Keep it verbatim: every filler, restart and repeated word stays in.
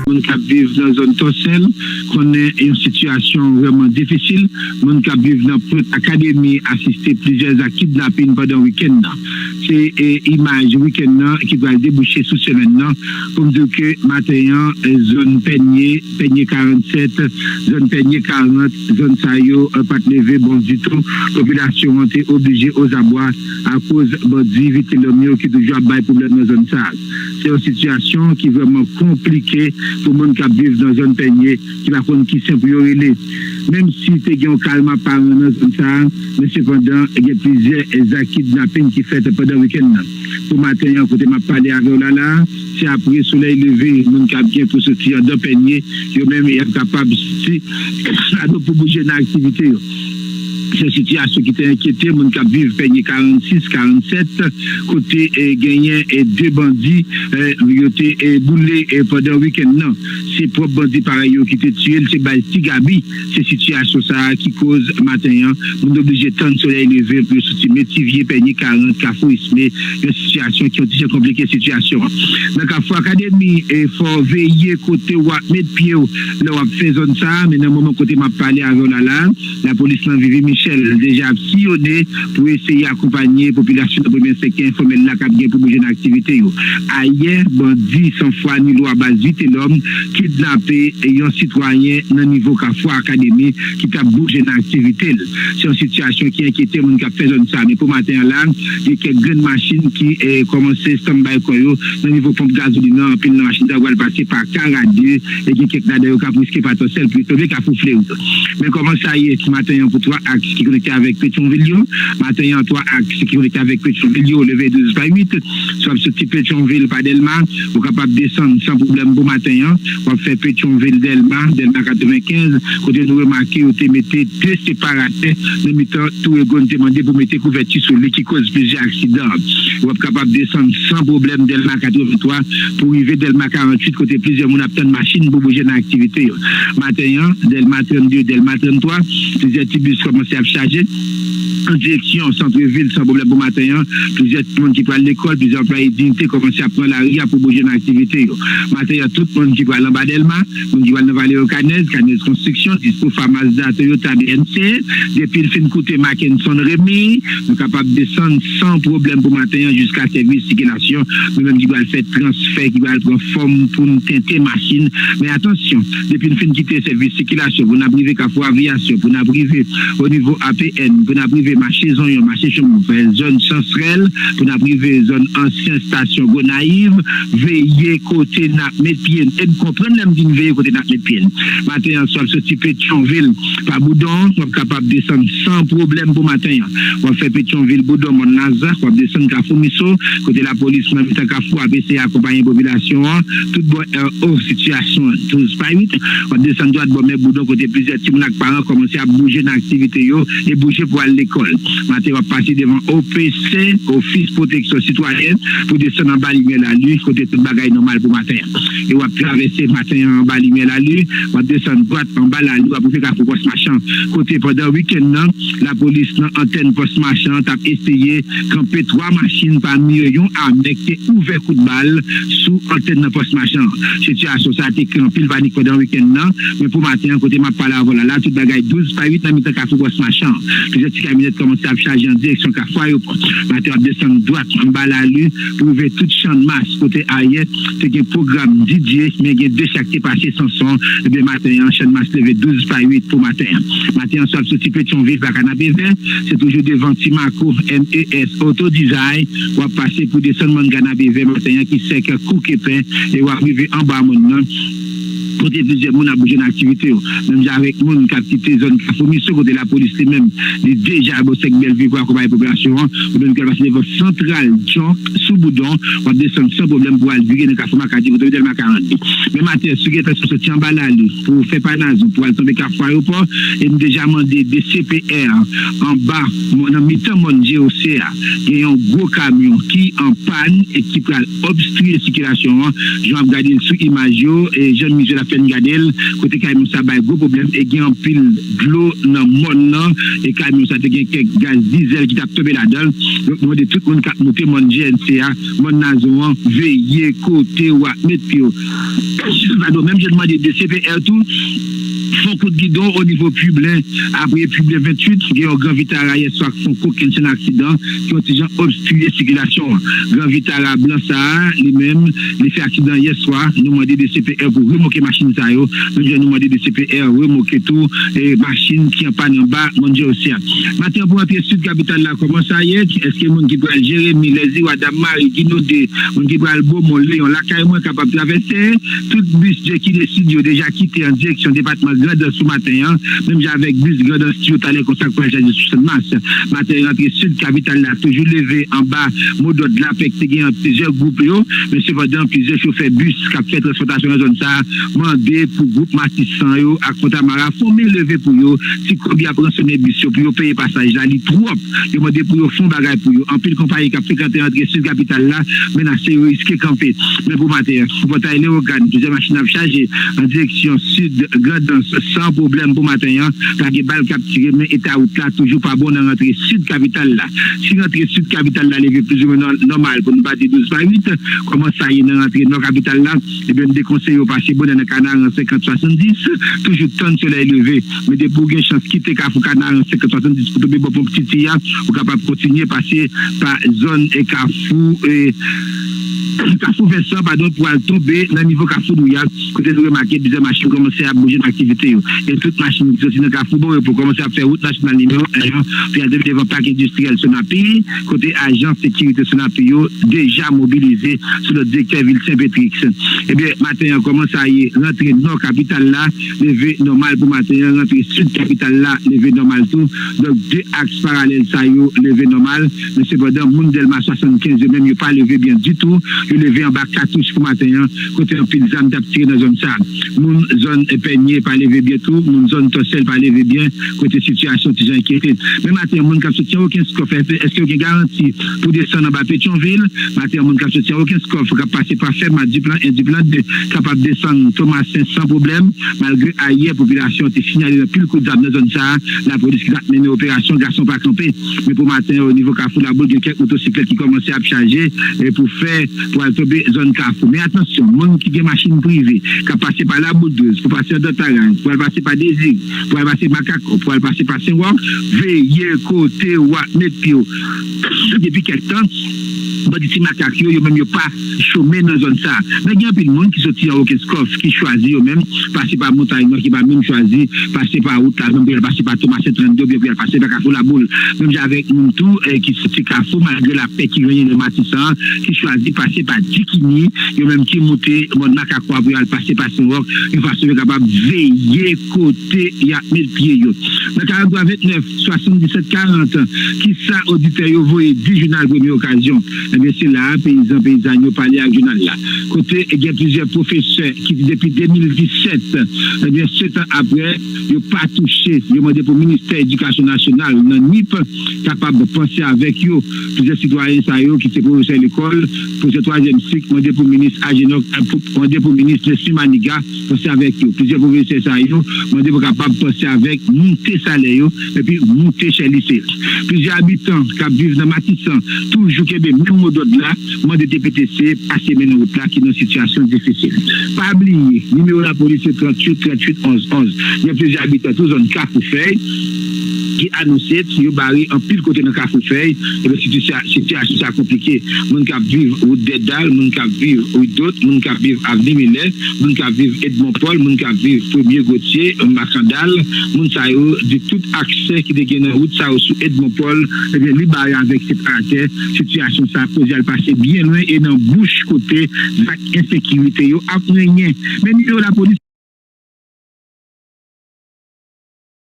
Moun k ap viv nan zòn Tòsèl konnen yon sitiyasyon vrèman difisil. Moun k ap viv nan Pwent Akademi asiste plizyè zak kidnapin pandan wikenn nan. Se e, imaj wikenn nan ki pral debouche sou semèn nan. Pou m di w ke maten an, e, zòn Pènye, Pènye karannsèt, zòn Pènye karant, zòn sa yo, e, pa t leve bon ditou. Popilasyon an te oblije ozabwa akoz bandi Vitelòm yo ki toujou ap bay pwoblèm nan zòn sa a. Se yon sitiyasyon ki vrèman konplike pou moun k ap viv nan zòn Pènye ki pa konn ki sen pou yo rele. Menm si te gen yon kalm aparan nan zòn sa a, men sepandan, gen plizyè zak kidnapin ki fèt pandan wikenn nan. Pou maten an, kote m ap pale avè w la la a, se apre solèy leve, moun k ap gen pou soti anndan Pènye, yo menm, y ap kapab soti ado pou bouje nan aktivite yo. Se sitiyasyon ki te enkyete moun k ap viv Pènye karannsis, karannsèt, kote, e, genyen, e, de bandi, e, yo te, e, boule, e, pandan wikenn nan. Se pwòp bandi parèy yo ki te tiye l, se baz Ti Gabi. Se sitiyasyon sa a ki koz maten an, moun oblije tann solèy leve pou yo soti Metivye, Pènye karant, Kafou Isme, yon sitiyasyon ki yon ti jan konplike sitiyasyon an. Nan Kafou Akademi, e, fò w veye kote w ap met pye w lè w ap fè zòn sa a, men nan moman kote m ap pale avè w la la, lapolis nan Vivi Michèl deja ap siyone pou eseye akonpanye popilasyon nan premye sektè enfòmèl la k ap gen pou bouje nan aktivite yo. Ayè, bandi san fwa ni lwa baz Vitelòm kidnape yon sitwayen nan nivo Kafou Akademi ki t ap bouje nan aktivite l. Se yon sitiyasyon ki enkyete moun k ap fè zòn sa a. Men pou maten an la, gen kèk grenn machin ki, e, kòmanse standby kò yo nan nivo ponp gazolin nan. Anpil nan machin sa yo pral pase pa Karade, e gen kèk ladan yo k ap riske pa Tòsèl pou yo tonbe Kafou Fleri. Men kòman sa ye maten an pou twa aks ki konekte avèk Petyonvil yo? Maten an, twa aks ki konekte avèk Petyonvil yo leve douz pa uit. Si w ap soti Petyonvil pa Dèlma, ou kapab desann san pwoblèm pou maten an. W ap fè Petyonvil Dèlma, Dèlma katrevenkenz, kote nou remake yo te mete de separatè nan mitan tou e gwo n te mande pou mete kouvèti sou li ki koz plizyè aksidan. W ap kapab desann san pwoblèm Dèlma katrevenntwa pou rive Dèlma karanntuit, kote plizyè moun ap tann machin pou bouje nan aktivite yo. Maten an, Dèlma trannde, Dèlma tranntwa, plizyè ti bis kòmanse ap chaje an direksyon santrevil san pwoblèm pou maten an. Plizyè timoun ki pral lekòl, plizyè anplwaye Diyite kòmanse ap pran lari a pou bouje nan aktivite yo. Maten an, tout moun ki pral anba Dèlma, moun ki pral nan Vale Okanèz, Kanèz Konstriksyon, Dispofa, Mazda, Toyota, B M C, depi n fin koute Mackenson Remy, nou kapab desann san pwoblèm pou maten an jiska sèvis sikilasyon. Nou menm ki pral fè transfè, ki pral pran fòm pou n tente machin. Men atansyon, depi n fin kite sèvis sikilasyon, pou n ap rive Kafou Aviyasyon, pou n ap rive o nivo A P N, pou n ap rive mache Zonyon, mache Chonmou, fè zòn Chansrèl, pou n ap rive zòn ansyen estasyon Gonayiv, veye kote n ap met pye n. E n konprann lè m di n veye kote n ap met pye n. Maten an, si w ap soti Petyonvil pa Boudon, w ap kapab desann san pwoblèm pou maten an. W ap fè Petyonvil, Boudon, Mòn Laza, w ap desann Kafou Miso, kote lapolis nan mitan Kafou ap eseye akonpaye popilasyon an. Tout bò R O, sitiyasyon an douz pa uit. W ap desann dwat bò Mè Boudon, kote plizyè timoun ak paran kòmanse ap bouje nan aktivite yo e bouje pou al lekòl. Maten, w ap pase devan O P C, Ofis Pwoteksyon Sitwayèn, pou desann anba Limyè Lali, kote tout bagay nòmal pou maten an. E w ap travèse maten an anba Limyè Lali, w ap desann dwat anba Lali, w ap rive Kafou Pòs Machan, kote pandan wikenn nan, lapolis nan antèn Pòs Machan t ap eseye kanpe twa machin, pami yo yon amè ki te ouvè kout bal sou antèn nan Pòs Machan. Sitiyasyon sa a te kreye anpil panik pandan wikenn nan, men pou maten an, kote m ap pale avè w la, la, tout bagay douz pa uit nan mitan Kafou Pòs Machan. Plizyè ti kamyonèt kòmanse ap chaje an direksyon Kafou Ayewopò. Maten w ap desann dwat anba Lali pou rive tout Channmas, kote ayè te gen pwogram D J, men gen de cha k te pase san son. Ebyen, maten an, Channmas leve douz pa uit pou maten an. Maten an, si w ap soti Petyonvil pa Kanapevè, se toujou devan Ti Mako, M E S Auto Design, w ap pase pou desann mòn Kanapevè maten an ki sèk kou kepen, e w ap rive anba mòn nan, kote plizyè moun ap bouje nan aktivite yo. Menm jan avèk moun k ap kite zòn Kafou Miso, kote lapolis li menm, li deja bò sèk Bèlvi pou akonpaye popilasyon an, ou menm ki pral pase devan Santral Djonk sou Boudon, w ap desann san pwoblèm pou al vire nan Kafou Makadi pou tonbe Dèlma karannde. Men maten, si w gen entansyon soti anba Lali pou w fè Panazon pou al tonbe Kafou Ayewopò, e m deja mande de C P R anba, nan mitan mòn G O C a, gen yon gwo kamyon ki an pàn e ki pral obstriye sikilasyon an, jan w ap gade l sou imaj yo, e jan mizye l ap fè N gade l, kote kamyon sa bay gwo pwoblèm e gen anpil dlo nan mòn nan, e kamyon sa te gen kèk gaz dizèl ki t ap tonbe ladan l. Donk, nou mande tout moun k ap moute mòn G N C a, mòn Nazon an, veye kote w ap met pye w. Padon, menm jan n mande D C P R tou, fè yon kout gidon o nivo Piblen, apre Piblen venntuit, gen yon Gran Vitara yèswa k fè yon kokenn sèn aksidan, ki yon ti jan obstriye sikilasyon an. Gran Vitara blan sa a, li menm, li fè aksidan yèswa. Nou mande D C P R pou remòke machin sa yo. Menm jan nou mande D C P R remòke tou, e, machin ki an pàn anba mòn G O C a. Maten an pou rantre sid kapital la, kòman sa ye? Èske moun ki pral Jeremi, Lèziwa, Dam Mari, Ginode, moun ki pral Bomon, Leyon, lakay mwen kapab travèse? Tout bis Jackie Deside yo deja kite an direksyon depatman Grandans pou maten an, menm jan avèk bis Grandans yo talè konsa k pral chaje sou Channmas. Maten an rantre sid kapital la toujou leve anba modòd lapè ki te gen ant plizyè gwoup yo, men sepandan plizyè chofè bis k ap fè transpòtasyon nan zòn sa a mande pou gwoup Matisan yo ak Fontamara fòme leve pou yo, ti kòb y ap ransone bis yo pou yo peye pasaj la, li twòp. Yo mande pou yo fè yon bagay pou yo. Anpil konpayi k ap frekante antre sid kapital la menase yo riske kanpe. Men pou maten an, sou pòtay Lewogàn, plizyè machin ap chaje an direksyon sid Grandans san pwoblèm pou maten an. Pa gen bal k ap tire, men eta wout la toujou pa bon nan rantre sid kapital la. Si rantre sid kapital la leve plizoumwen nò-, nòmal, pou nou pa di douz pa uit, kòman sa ye nan rantre nò kapital la? Ebyen, m dekonseye w pase bonè nan Kanaran senkant swasanndis, toujou tann solèy leve. Men depi w gen chans kite Kafou Kanaran senkant swasanndis pou tonbe bò Pon Ptiti a, ou kapab kontinye pase pa zòn e Kafou, e, Kafou Vensan, padon, pou al tonbe nan nivo Kafou Louyal, kote nou remake plizyè machin kòmanse ap bouje nan aktivite yo. E tout machin ki soti nan Kafou Bon Repo kòmanse ap fè wout nasyonal nimewo en an pou y al devan pak endistriyèl Sonapi, kote ajan sekirite Sonapi yo deja mobilize, selon direktè vil Sen Petrik. Ebyen, maten an, kòman sa ye? Rantre nò kapital la leve nòmal pou maten an, rantre sid kapital la leve nòmal tou. Donk, de aks paralèl sa yo leve nòmal, men sepandan, moun Dèlma swasannkenz yo menm, yo pa leve byen ditou. Yo leve anba katouch pou maten an, kote anpil zam t ap tire nan zòn sa a. Moun zòn Pènye pa leve byen tou, moun zòn Tòsèl pa leve byen, kote sitiyasyon ti jan enkyete. Men maten an, moun k ap soti an Okenskòf, èske, èske yo gen garanti pou desann anba Petyonvil? Maten an, moun k ap soti an Okenskòf, k ap pase pa Fèma, Diplan en, Diplan de, kapab desann Tomasen san pwoblèm, malgre ayè popilasyon an te sinyale anpil kout zam nan zòn sa a, lapolis ki t ap mennen operasyon Gason Pa Kanpe. Men pou maten an, o nivo Kafou Laboul, gen kèk motosiklèt ki kòmanse ap chaje, e, pou fè, pou al tonbe zòn Kafou. Men atansyon, moun ki gen machin prive, k ap pase pa Laboul douz, pou pase andan Taraz, pou al pase pa Dezire, pou al pase Makakò, pou al pase pa Senwòk, veye kote w ap met pye w. Depi kèk tan, bandi Ti Makak yo, yo menm yo pa chome nan zòn sa a. Men gen anpil moun ki soti an Okenskòf ki chwazi yo menm pase pa Montay Nwa, ki pa menm chwazi pase pa wout la menm pou y al pase pa Tomasen trannde oubyen pou y al pase pa Kafou Laboul. Menm jan avèk moun tou, eh, ki soti Kafou, malgre lapè ki renye nan Matisan an, ki chwazi pase pa Dikini, yo menm ki moute mòn Makakwa pou y al pase pa Senwòk, yon fason yo kapab veye kote y ap met pye yo. Nan karant twa ventnèf, swasanndisèt karant, kisa oditè yo voye di jounal Premye Okazyon? Ebyen, se la a peyizan, peyizàn yo pale ak jounal la. Kote gen plizyè pwofesè ki depi de mil disèt, ebyen, sèt an apre, yo pa touche. Yo mande pou Ministè Edikasyon Nasyonal nan nip kapab panse avèk yo. Plizyè sitwayen sa yo ki se pwofesè lekòl, pwofesè twazyèm sik, mande pou minis Ajenòk, eh, pou, mande pou minis Nesmy Maniga panse avèk yo. Plizyè pwofesè sa yo mande pou kapab panse avèk moute salè yo, epi moute chè lise. Plizyè abitan k ap viv nan Matisan toujou kenbe menm modòd la, mande D P T C pase mennen wout la ki nan sitiyasyon difisil. Pa bliye, nimewo lapolis se tranntuit tranntuit onz onz. Gen plizyè abitan tou zòn Kafou Fèy ki anonse yo bare anpil kote nan Kafou Fèy. Ebyen, sitiyasyon sa konplike. Moun k ap viv wout Dèdal, moun k ap viv Widot, moun k ap viv avni Milè, moun k ap viv Edmond Paul, moun k ap viv Premye Gotye, Makandal, moun sa yo di tout aksè ki te gen nan wout sa yo sou Edmond Paul, ebyen, li bare avèk separatè. Sitiyasyon sa koze al pase byen lwen e nan bouch kote zak ensekirite yo ap renyen. Men nimewo lapolis